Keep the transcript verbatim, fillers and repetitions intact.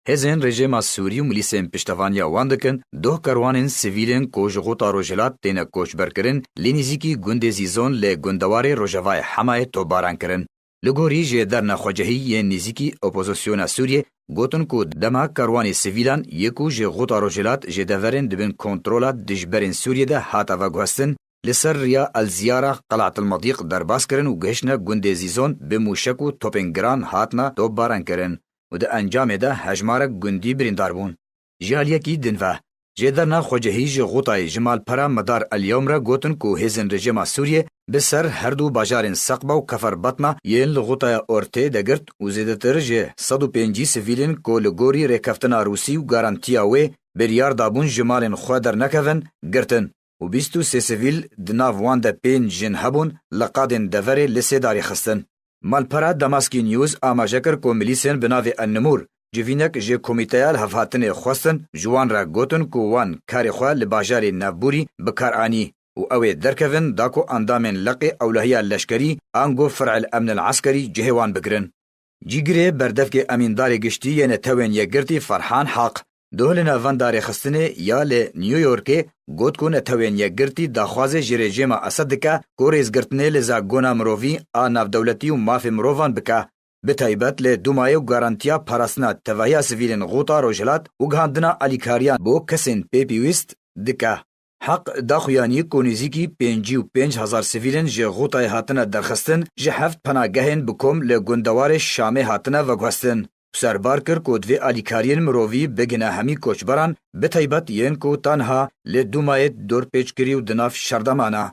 Hêzên rejîma Sûrî û milîsên piştevaniya wan dikin, doh kerwanên sivîl in ku ji Xuta Rojhilat têne koçberkirin, li nêzîkî gundê Zîzon li gundewarê rojevayê Hemayê topbaran kirin. Li gorî jêderna xwecihî yên nêzîkî opozisyona Sûriyê gotin ku dema kerwanê sivîlan yê ku ji Xuta Rojhilat ji deverên di bin kontrola dijberên Sûriyê de hate veguhestin, li ser riya El Ziyara Qelatil Medîq derbas kirin û gihiştine gundê Zîzon, bi mûşek û topên giran hatine topbaran kirin û di encamê de hejmarek gundî birîndar bûn. Ji aliyekî din ve, jêderna xwecihî ji Xutayê ji malpera Midar El Yewm re gotin ku hêzên rejîma Sûriyê bi ser her du bajarên Seqba û Kefer Betna yên li Xutaya Ortê de girt û zêdetir ji sed û pêncî sivîlên ku li gorî rêkeftina Rûsî û garantiya wê biryar dabûn ji malên xwe dernekevin, girtin û bîst û sê sivîl, di nav wan de pênc jin hebûn, li qadên deverê li sêdarê xistin. Malpera Damaskî News amaje kir ku milîsên bi navê El Nimûr, civînek ji Komîteya Lihevhatinê xwestin, ji wan re gotin ku wan karê xwe li bajarê navbûrî bi kar anî û ew ê derkevin da ku endamên leqê ewlehiya leşkerî ango Fir'el Emnil Eskerî cihê wan bigirin. Cîgirê berdevkê Emîndarê Giştî yê Netewên Yekgirtî Ferhan Haq, doh li Navenda Rêxistinê ya li New Yorkê got ku Netewên Yekgirtî daxwazê ji rejîma Esed dike ku rêzgirtinê li zagona mirovî a navdewletî û mafê mirovan bike, bi taybet li Dûmayê û garantiya parastina tevahiya sivîlên Xuta Rojhilat û gihandina alîkariyan bo kesên pê pêwîst dike. Heq da xuyanî ku nêzîkî pêncî û pênc hezar sivîlên ji Xutayê hatine derxistin, ji heft penagehên bi kom li gundewarê Şamê hatine veguhestin û serbar kir ku divê alîkariyên mirovî bigihine hemî koçberan, bi taybet yên ku ta niha li Dûmayê dorpêçkirî û di nav şer de mane.